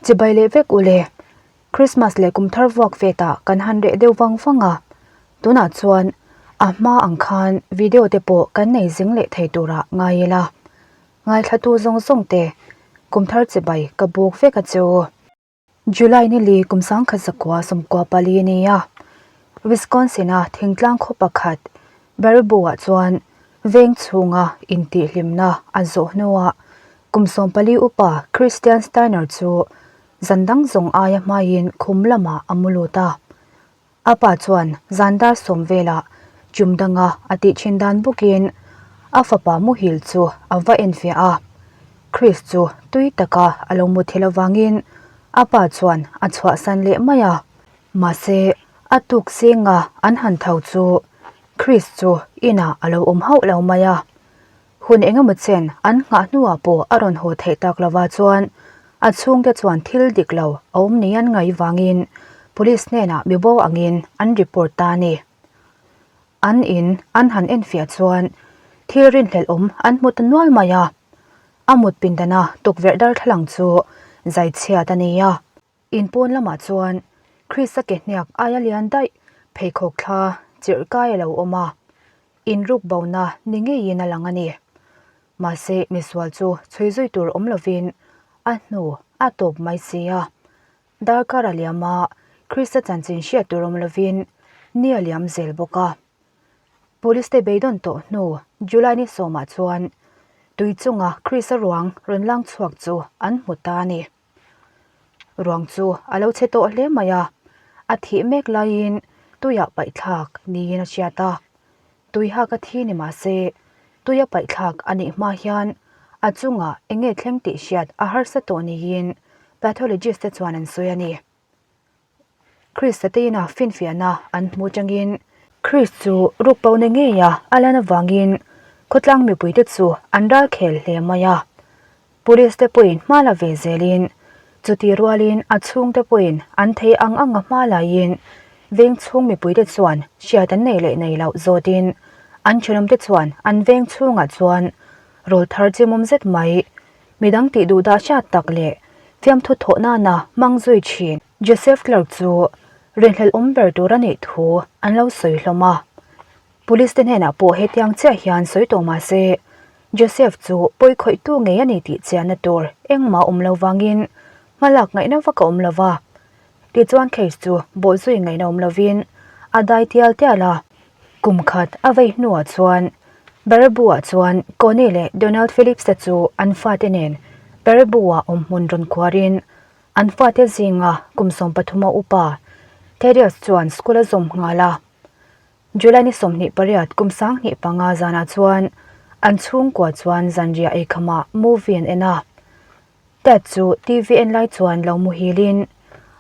Chibai leh vek u le. Christmas leh kum thar vuak vetah kan han reh deuh vang vang a, tunah chuan a hma ang khan video te pawh kan nei zing leh thei turah ngai ila. Ngaithlatu zawng zawng te kum thar chibai ka buk vek a che u. July ni li kum 1914 a ni a, Wisconsin-a thingtlang khaw pakhat Baraboo-ah chuan veng chhunga intihhlimna a zawh hnuah kum 14 upa Christian Steiner chu zan dang zawng aia hmaiin khum lamah a mu lut a. A pa chuan zan dar sawm velah chum danga a tih thin dan bawkin a fapa muhil chu a va enfiah a. Chris chu tui taka a lo mu thil avangin a pa chuan a chhuahsan leh mai a. Mahse, a tuk zinga an han tho chu Chris chu inah a lo awm hauh lo mai a. Hun engemaw chen an nghah hnuah pawh a rawn haw theih tak lova chuan a chhungte chuan thil dik lo a awm ni an ngaih vangin police hnenah mibo angin an report ta a ni. An in an han enfiah chuan thil rinhlelh awm an hmu ta nual mai a, a mut pindana tukverh darthlalang chu zai chhiat a ni a. In pawn lamah chuan Krista ke hniak aia lian daih pheikhawk thla chirh kai a lo awm a, inruk bona ni ngeiin a lang a ni. Mahse, misual chu chhui zui tur awm lovin a hnu a tawp mai si a. Darkar a liam a, Krista chanchin hriat tur awm lovin ni a liam zel bawk a. Police te beidawn tawh hnu July ni sawmah chuan tui chunga Krista ruang rawn lang chhuak chu an hmu ta a ni. Ruang chu a lo chhe tawh hle mai a, a thih mek laiin tuiah paihthlak niin a hriat a. Tui hak a thi ni mah se, tuia paihthlak a nih hma hian a chungah eng nge thleng tih hriat a harsa tawh niin pathologist te chuan an sawi a ni. Krista te ina finfiahna an hmu atangin Krist chu ruk pona ngeia a lan avangin khawtlang mipuite chu an ral khel hle mai a. Police te pawhin hma la ve zelin chuti rualin a chhungte pawhin an thei ang anga hma laiin veng chhung mipuite chuan hriat an nei leh nei loh zawtin an thenawmte chuan an veng chhungah chuan rawl thar chimawm zet mai Midang tih duh dah hriat tak leh fiamthu thawh nana hmang zui thin. Joseph Clark chu rinhlelh awm ber tur a nih thu an lo sawi hlawm a. Police te hnenah pawh hetiang chiah hian sawi tawh mah se, Joseph chu pawi khawihtu ngei a ni tih chianna tur engmah awm lo vangin hmalak ngaihna vak a awm lo va. Tichuan case chu bawhzui ngaihna awm lovin a dai tial tial a. Kum khat a vei hnuah chuan Baraboo-ah chuan Connie leh Donald Phillips te chu an fate nen Baraboo-ah awmhmun rawn khuarin an fate zinga kum 13 a upa Thaddeus chuan school a zawm nghal a. July ni 28 kum 2005 zanah chuan an chhungkua chuan zanriah eikhamah movie an en a. Ted chu TV en lai chuan lo muhilin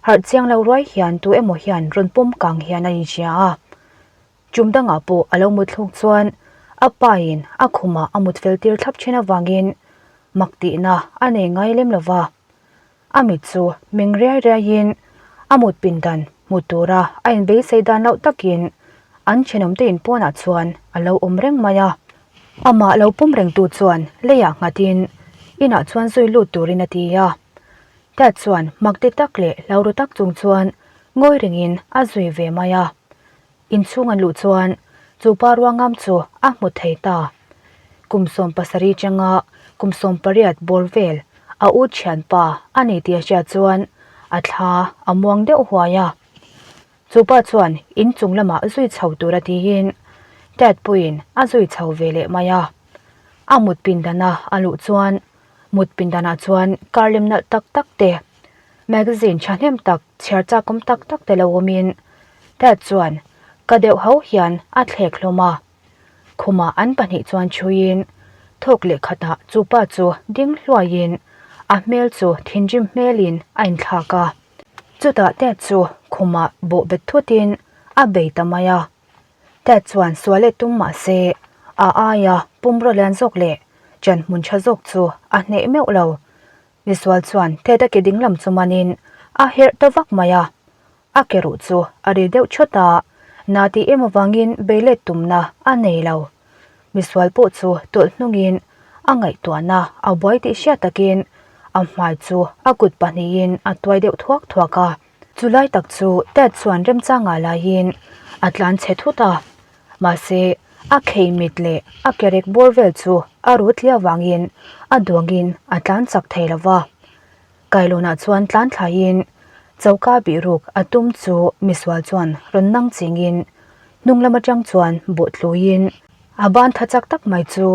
harh chiang lo ruai hian tu emaw hian rawn pawm kang hian a inhria a. Chum dangah pawh a lo mut thluk chuan a pain a khumah a mut fel tir thlap thin avangin mak tihna a nei ngai lem lo va. A mit chu meng riai riaiin a mut pindan hmu tura a inbeisei dan loh takin an thenawmte in pawnah chuan a lo awm reng mai a. Amah lo pawm rengtu chuan leiah nghatin inah chuan zui lut turin a ti a. Ted chuan mak ti tak leh hlau ru tak chung chuan ngawi rengin a zui ve mai a. Inchhung an luh chuan chu pa ruangam chu a hmu thei ta. Kum 17 changa kum 18 bawr vel a u thianpa a ni tih a hriat chuan a thla a muang deuh huai a. Chu pa chuan in chung lamah zui chho tura tiin Ted pawhin a zui chho ve leh mai a. A mut pindana a luh chuan mut pindanah chuan car lem nalh tak tak te, magazine thahnem tak chhiar chakawm tak tak te lo awmin Ted chuan ka deuh ho hian a thlek hlawm a. Khumah an pahnih chuan chhuiin thawk leh khatah chu pa chu ding hluaiin a hmel chu thinrim hmelin a inthlak a. Chutah Ted chu khumah bawh bet thutin a bei ta mai a. Ted chuan sual leh tum mah se a aia pumraw lian zawk leh ṭan hmun ṭha zawk chu a hneh meuh lo. Misual chuan Ted a ke dinglam chu manin a herh ta vak mai a. A ke ruh chu a ri deuh thawt a, na tih em avangin bei let tumna a nei lo. Misual pawh chu tawlh hnungin a ngaihtuahna a buai tih hriat takin. a hmai chu a kut pahnihin a tuai deuh thuak thuak a. Chu lai tak chu Ted chuan remchangah laiin a tlan chhe thut a, mahse a khei mit leh a kerek bawr vel chu a rut hle avangin a duangin a tlan chak thei lo va. Kailawnah chuan tlan thlaiin choka bihruk a tum chu misual chuan rawn nang chingin hnung lam atang chuan bawh tluin a ban tha chak tak mai chu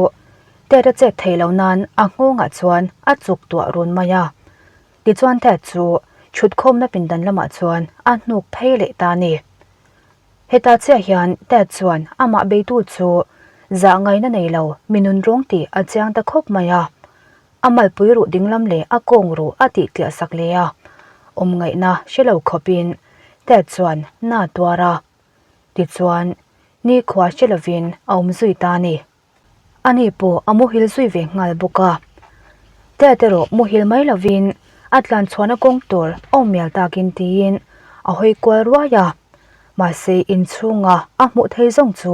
Ted a chet theih loh nan a nghawngah chuan a chuk tuah run mai a. Tichuan Ted chu thutkhawmna pindan lamah chuan a hnuk phei leh ta a ni. Heta chiah hian Ted chuan amah beitu chu zah ngaihna nei lo mi nunrawng tih a chiang ta khawp mai a. A malpui ruh dinglam leh a kawng ruh a tih tliah sak leh a, awm ngaihna hre lo khawpin Ted chuan na tuar a. Tichuan, nikhua hre lovin a awm zui ta a ni. Ani pawh a muhil zui ve nghal bawk a. Ted erawh muhil mai lovin a tlan chhuahna kawng tur a awm mial takin tiin a hawi kual ruai a. Mahse inchhunga a hmuh thei zawng chu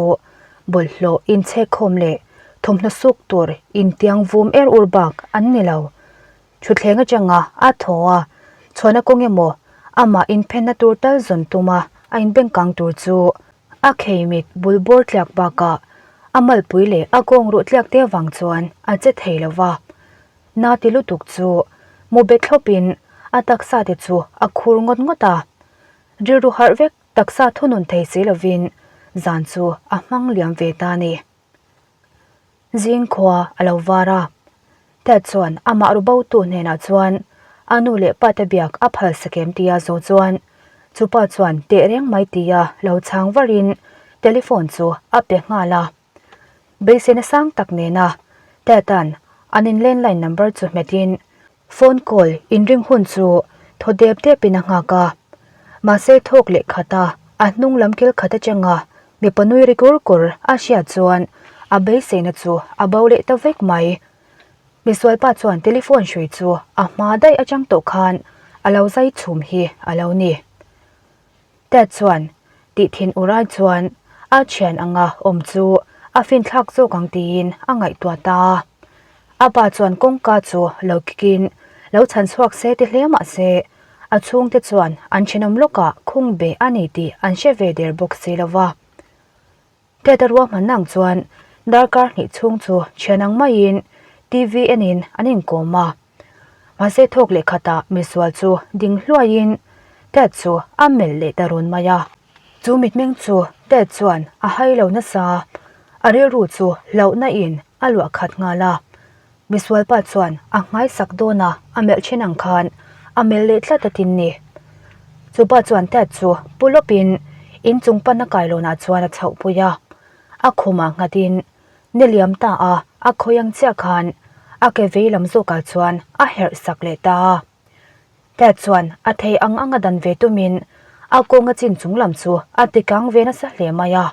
bawlhhlawh inchhekkhawm leh thawmhnaw suk tur intiang vum er ur bak an ni lo. Thutthleng atanga a thaw a, chhuahna kawng emaw amah inphenna tur tal zawn tuma a inbengkang tur chu a khei mit bul bawr tliak bakah a malpui leh a kawng ruh tliak te avang chuan a che thei lo va. Na ti lutuk chu mu bet thlawpin a taksa te chu a khur ngawt ngawt a. Rilru harh vek taksa thunun thei si lovin zan chu a hmang liam ve ta a ni. Zing khua a lo var a, Ted chuan amah ru botu hnenah chuan a nu leh pa te biak a phal sakem tia zo chuan chupa chuan teh reng mai tia lo chhang varin telephone chu a pe nghal a. Beiseina sang tak nena Ted-a'n an in landline number chu hmetin Phone call inring hun chu thaw dep depin a nghak a, mahse thawk leh khat a, a hnung lam kil khat atanga mipa nui ri kur kur a hriat chuan a beiseina chu a bo leh ta vek mai. Misualpa chuan telephone hrui chu a hma daih atang tawh khan a lo zai chhum hi a lo ni. Ted chuan tih thin ur ai chuan a thian anga awm chu a finthlak zawk ang tiin a ngaihtuah ta a. A pa chuan kawngka chu lo kikin lo chhan chhuak se ti hle mah se a chhungte chuan an thenawm lawkah khung beh a ni tih an hre ve der bawk si lo va. Ted a ruahman ang chuan darkar hnih chhung chu thian ang maiin TV enin an inkawm a. Mahse thawk leh khatah misual chu ding hluaiin Ted chu a melh leh ta run mai a. Chu mitmeng chu Ted chuan a hai lo nasa, a rilru chu hlauhna in a luah khat nghal a. Misual pa chuan a nghaisak dawn a, a melh thin ang khan a melh leh tlat a tin ni. Chu pa chuan Ted chu pu lawpin in chung pana kailawnah chuan a chhoh pui a, a khumah nghatin ni liam ta a, a khawi ang chiah khan a ke vei lam zawkah chuan a herh sak leh ta a. Ted chuan a thei ang anga dan ve tumin a kawnga chin chung lam chu a tikang ve nasa hle mai a.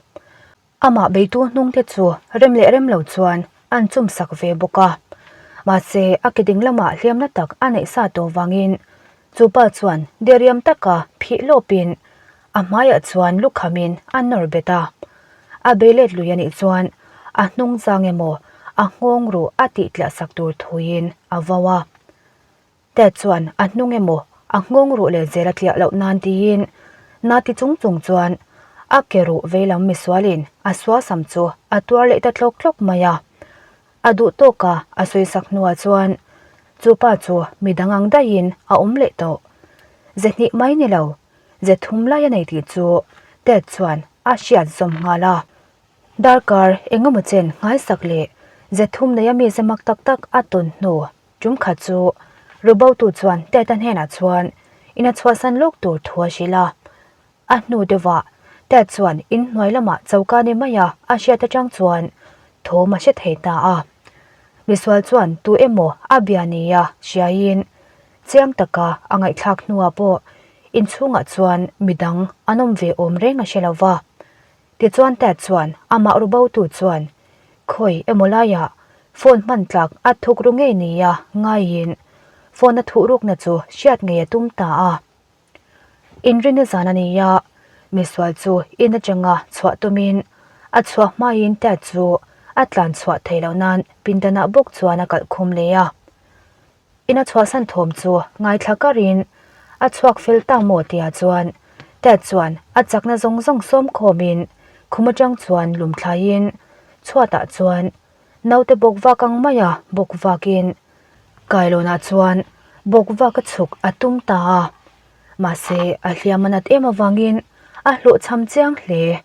Amah beitu hnung te chu rem leh rem lo chuan an chum sak ve bawk a. Mahse, a ke ding lamah hliamna tak a neih sa tawh vangin chu pa chuan deriam taka phih lawpin a hmaiah chuan lukhamin a nawr bet a. A bei let lui a nih chuan a hnung zang emaw a nghawng ruh a tih tliah sak tur thuin a vau a. Ted chuan a hnung emaw a nghawng ruh leh zel a tliah loh nan tiin na ti chung chung chuan a ke ruh veilam misualin a suasam chu a tuar leh ta tlawk tlawk mai a. A duh tawka a sawisak hnuah chuan chu pa chu midang ang daihin a awm leh tawh. Ze hnih mai ni lo, ze thum lai a nei tih chu Ted chuan a hriat zawm nghal a. Darkar engemaw chen nghaisak leh ze thum neia mi ze mak tak tak a tawn hnu Tum khat chu Rubotu chuan Ted-a hnenah chuan in a chhuahsan lawk tur thu a hrilh a. A hnu deuhah Ted chuan in hnuai lamah choka ni maia a hriat atang chuan thawm a hre thei ta a. Misual chuan tu emaw a bia nia hriaiin chiang taka a ngaihthlak hnuah pawh inchhungah chuan midang an awm ve awm reng a hre lo va. Tichuan Ted chuan amah rubotu chuan khawi emaw laiah phone hman tlak a thuk ru ngei nia ngaiin phone a thuh rukna chu hriat ngei a tum ta a. Inrinna zan a ni a, misual chu in atanga chhuah tumin a chhuah hmain Ted chu a tlan chhuah theih loh nan pindanah bawk chuan a kalh khum leh a. Ina chhuahsan thawm chu ngaithla karin a chhuak fel ta maw tia chuan Ted chuan a chakna zawng zawng sawm khawmin khum atang chuan lum thlaiin chhuatah chuan naute bawk vak ang maia bawk vakin kailawnah chuan bawk vaka chhuk a tum ta a. Mahse a hliam a nat em avangin a hlawhchham chiang hle.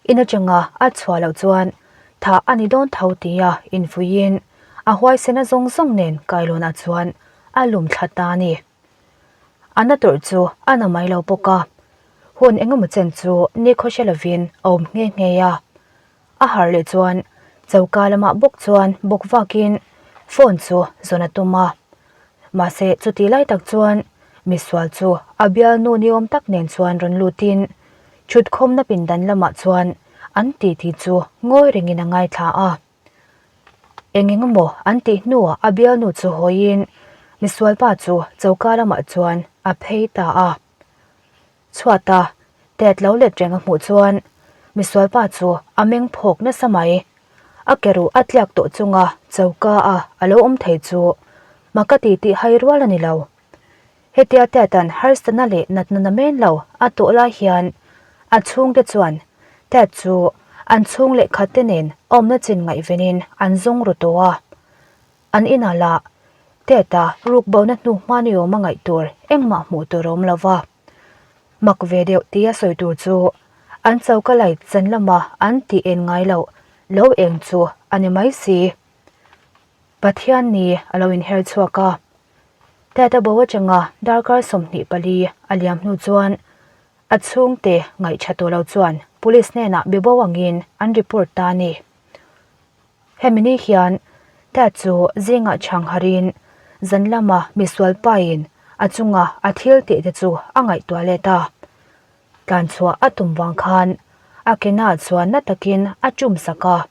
In atanga a chhuah loh chuan thah a ni dawn tho tia infuihin a huaisena zawng zawng nen kailawnah chuan a lum thla ta a ni. A na tawrh chu a na mai lo bawk a, hun engemaw chen chu nikhaw hre lovin a awm nghe nghe a. A harh leh chuan choka lamah bawk chuan bawk vakin phone chu zawn a tum a. Mahse chutih lai tak chuan misual chu a bialnu ni awm tak nen chuan rawn lutin thutkhawmna pindan lamah chuan an titi chu ngawi rengin a ngaithla a. Eng eng emaw an tih hnuah a bialnu chu hawiin misualpa chu choka lamah chuan a phei ta a. Chhuata tet lo let reng a hmuh chuan misualpa chu a meng phawk nasa mai. A ke ruh a tliak tawh chunga choka a a lo awm thei chu maka ti tih hai rual a ni lo. Hetia Tet-a'n harsatna leh natna namen lo a tawh lai hian a chhungte chuan Tet chu an chhung leh khatte nen awmna chin ngaihvenin an zawng ru tawh a. An inah lah Tet-a rukbona hnu hma ni awm a ngaih tur engmah hmuh tur a awm lo va. Mak ve deuh tia sawi tur chu an choka light chan lama an tih en ngai loh lo eng chu a ni mai si. Pathian ni a lo inher chhuak a. Tet-a bo atanga darkar 24 a liam hnu chuan a chhungte ngaihṭha tawh lo chuan police hnenah be bo angin an report ta a ni. Hemi ni hian Ted chu zingah chhang harin zan lama misual pain a chunga a thil tih te chu a ngaihtuah let a. Tlanchhuah a tum vang khan a kena chuan na takin a tum sak a,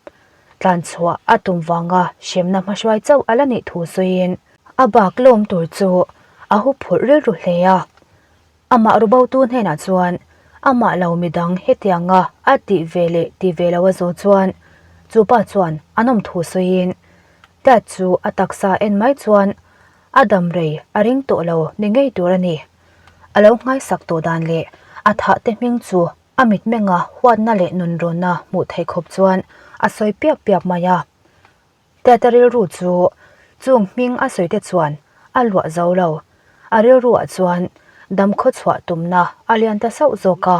tlanchhuah a tum vanga hremna hmahruai chauh a la nih thu sawiin a bak lawm tur chu a huphurh rilru hle a. Amah rubotu hnenah chuan amah lo midang hetianga a tih ve leh ti ve lo a zawh chuan chu pa chuan a nawm thu sawiin Ted chu a taksa en mai chuan a dam rei a ring tawh lo ni ngei tur a ni. A lo nghaisak tawh dan leh a thah te hming chu a mitmenga huatna leh nunrawnna hmuh theih khawp chuan a sawi piap piap mai a. Tet-a rilru chu chung hming a sawi te chuan a luah zo lo. A rilruah chuan damkhaw chhuah tumna a lian ta sauh zawk a.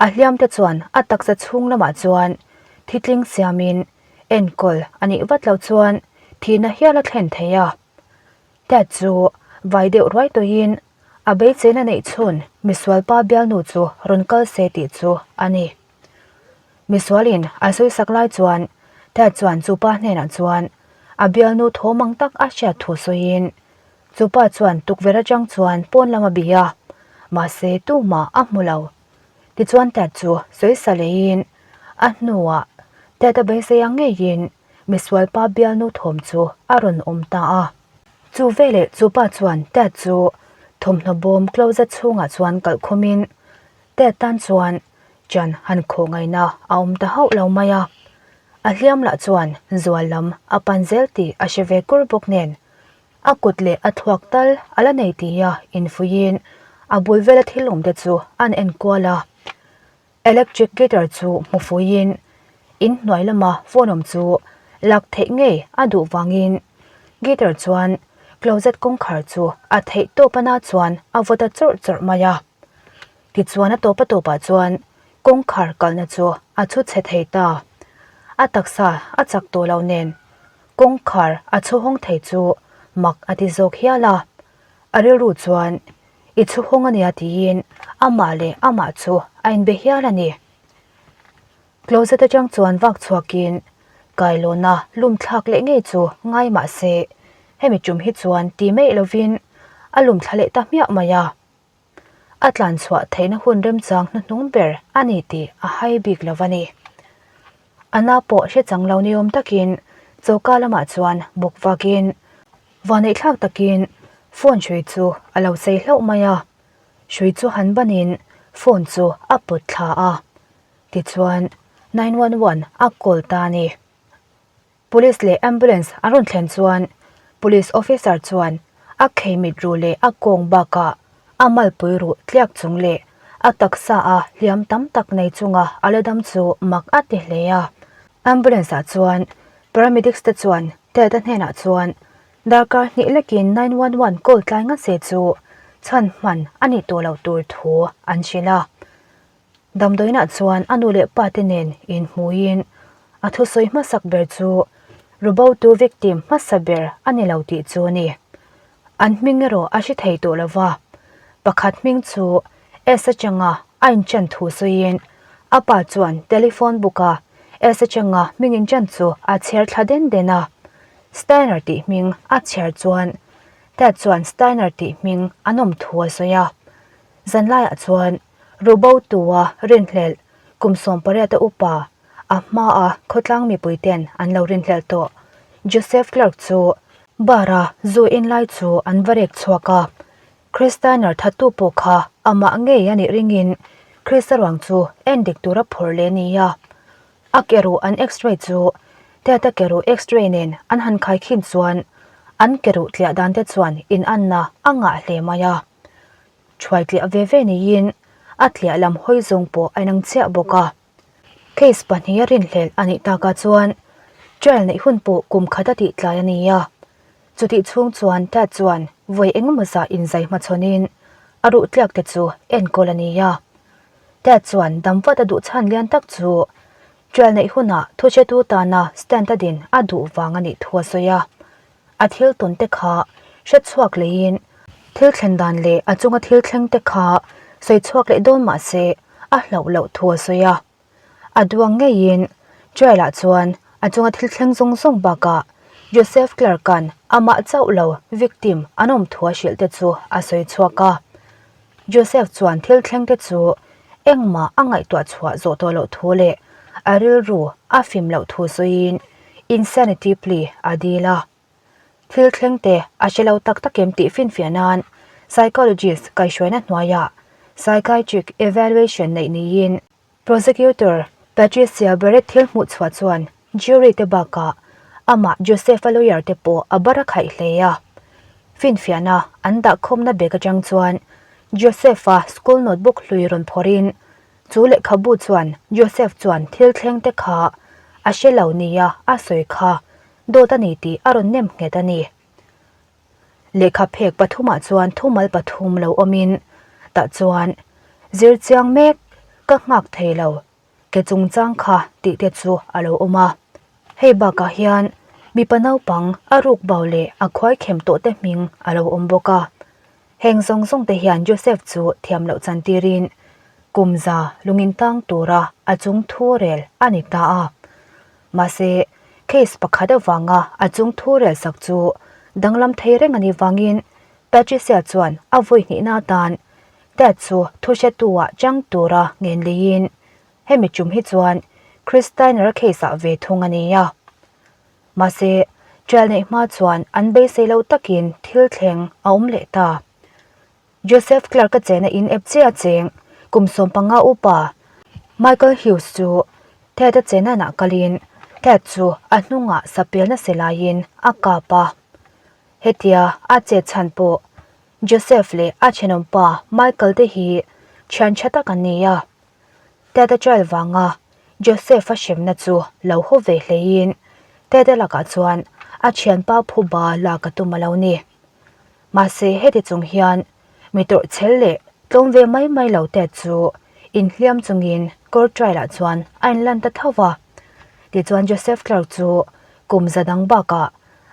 A hliam te chuan a taksa chhung lamah chuan thitling siamin enkawl a nih vat loh chuan thihna hial a thlen thei a. Tet chu vai deuh ruai tawhin a beichena neih chhun misualpa bialnu chu rawn kal se tih chu a ni. Misualin a sawisak lai chuan Ted chuan chupa hnenah chuan a bialnu thawm ang tak a hriat thu sawiin chupa chuan tukverh atang chuan pawn lam a bih a, mahse tumah a hmu lo. Tichuan Ted chu sawisa leiin a hnuah Ted a beisei ang ngeiin misualpa bialnu thawm chu a rawn awm ta a. Chu veleh chupa chuan Ted chu thawmhnaw bawm closet chhungah chuan kalh khumin Ted tan chuan Chan han khawh ngaihna a awm ta hauh lo mai a, a hliam lah chuan zual lam a pan zel tih a hre ve kur bawk nen, a kut leh a thluak tal a la nei tih a infuihin a bul vela thil awm te chu an en kual a. Electric guitar chu hmu fuiin in hnuai lama phone awm chu lak theih ngei a duh vangin guitar chuan closet kawngkhar chu a theih tawp ana chuan a vaw ta chawrh chawrh mai a. Tichuan a tawp a tawpah chuan kawngkhar kalna chu a chhu chhe thei ta. A taksa a chak tawh lo nen kawngkhar a chhu hawng thei chu mak a ti zawk hial a. A rilru chuan i chhu hawng a nia tiin amah leh amah chu a inbe hial a ni. Closet atang chuan vak chhuakin kailawna lum thlak leh ngei chu ngai mah se hemi tum hi chuan ti meih lovin a lum thla leh ta hmiah mai a. A tlan chhuah theihna hun remchang hnuhnung ber a ni tih a hai bik lo a ni. A na pawh hre chang lo ni awm takin choka lamah chuan bawk vakin vaneihthlak takin phone hrui chu a lo sei hlauh mai a, hrui chu han banin phone chu a pawt thla a, tichuan 911 a call ta a ni. Police leh ambulance an rawn thlen chuan. Police officer chuan a kheimit ruh leh a kawng bakah a malpui ruh tliak chung leh a taksa a hliam tam tak nei chunga a la dam chu mak a ti hle a. Ambulance ah chuan paramedics te chuan Ted-a hnenah chuan darkar hnih lekin 911 call tlai ngat se chu chhan hman a nih tawh loh tur thu an hrilh a. Damdawiinah chuan a nu leh pa te nen inhmuiin a thusawi hmasak ber chu Rubotu victim hmasa ber a ni lo tih chu a ni. An hming erawh a hre thei tawh lo va, pakhat hming chu S atanga a inchan thu sawiin a pa chuan telephone book a S atanga hming inchan chu a chhiar thla den den a. Steiner tih hming a chhiar chuan Ted chuan Steiner tih hming an awm thu a sawi a. Zanlaiah chuan Rubotua rinhlelh kum sawmpariata upa a hmaa khawtlang mipuiten an lo rinhlelh tawh. Joseph Clark chu bar-a zu in lai chu an va rek chhuak a, Christiner thattu pawh kha amah ngei a nih ringin Christa ruang chu en dik tura phawrh leh a ni a. A ke ruh an x-ray chu Ted-a ke ruh x-ray nen an han khaikhin chuan an ke ruh tliah dan te chuan inanna a ngah hle mai a. Thuai tliah ve ve niin a tliah lam hawi zawng pawh a inang chiah bawk a. Case pahniha rinhlelh a nih takah chuan trial neih hun pawh kum khat a tih tlai a ni a. Chutih chhung chuan Ted chuan vawi engemaw zah inzai hmachhawnin a ruh tliak te chu enkawl a ni a. Ted chuan dam vat a duh chhan lian tak chu trial neih hunah thuchhetu tana stand a din a duh vang a nih thu a sawi a. A thil tawn te kha hre chhuak leiin thil thlen dan leh a chunga thil thleng te kha sawi chhuak leh dawn mah se a hlauh loh thu a sawi a. A duang ngeiin trial ah chuan a chunga thil thleng zawng zawng bakah Joseph Clark-a'n amah chauh lo victim an awm thu a hrilh te chu a sawi chhuak a. Joseph chuan thil thleng te chu engmah a ngaihtuah chhuah zawh tawh loh thu leh a rilru a fim loh thu sawiin insanity plea a dil a. Thil thleng te a hre lo tak tak em tih finfiah nan psychologist kaihhruaina hnuaiah psychiatric evaluation neih niin Prosecutor Patricia Barrett thil hmuh chhuah chuan jury te bakah amah Joseph-a lawyer te pawh a bar a khaih hle a. Finfiahna an dah khawmna bag atang chuan Joseph-a school notebook hlui rawn phawrhin chu lehkhabu chuan Joseph chuan thil thleng te kha a hre lo nia a sawi kha dawt a ni tih a rawn nem nghet a ni. Lehkha phek pathumah chuan thumal pathum lo awmin tah chuan zir chiang mek ka nghak thei lo ke chungchang kha tih te chu a lo awm a. Hei bakah hian mipa naupang a ruk bau leh a khuai khem tawh te hming a lo awm bawk a. Heng zawng zawng te hian Joseph chu thiam loh chan tirin kum za lungin tang tura a chung thu rel a ni ta a. Mahse, case pakhat avanga a chung thu rel sak chu danglam thei reng a nih vangin Patricia chuan a vawi hnihna atan Ted chu thuhretu-ah chang tura ngen leiin hemi tum hi chuan Christiner-a case-ah ve thung a ni a. Mahse, trial neih hma chuan an beisei lo takin thil thleng a awm leh ta. Joseph Clark-a chena in ep chiah cheng kum 15 upa Michael Hughes chu Ted-a chenanah kalin Ted chu a hnungah sapelna se laiin a kap a. Hetia a chet chhan pawh Joseph leh a thenawmpa Michael te hi thian tha tak an ni a. Ted-a trial vanga Joseph-a hremna chu lo haw ve hleiin Ted-a lakah chuan a thianpa phuba lak a tum a lo ni. Mahse heti chung hian mi tawrh chhel leh tlawm ve mai mai lo te chu inhliam chungin court trial ah chuan a inlan ta tho va. Tichuan Joseph Clark chu kum za dang bakah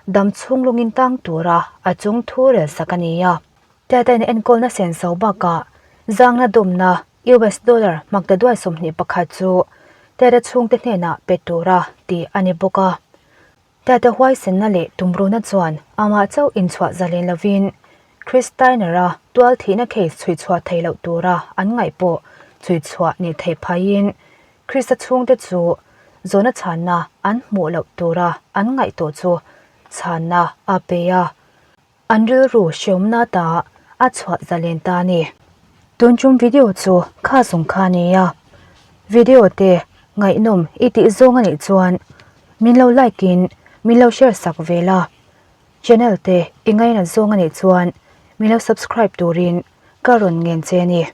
dam chhung lungin tang tura a chung thu rel sak a ni a. Ted-a in enkawlna senso bakah zangna dawmna US dollar maktaduai 21 chu Ted-a chhungte hnenah pe tura tih a ni bawk a. Tata huaisenna leh tumruna chuan amah chauh inchhuah zalen lovin Christiner-a tual thihna case chhuichhuah theih loh tura an ngaih pawh chhuichhuah nih theih phaiin Christ-a chhungte chu zawhna chhanna an hmuh loh tura an ngaih tawh chu chhanna a pe a. An rilru hreawmna ta a chhuah zalen ta a ni. Tun tum video chu kha zawng kha a ni a, video te ngaihnawm i tih zawng a nih chuan min lo like in min lo share sak ve la. Channel te i ngainat zawng a nih chuan min lo subscribe turin ka rawn ngen che a ni.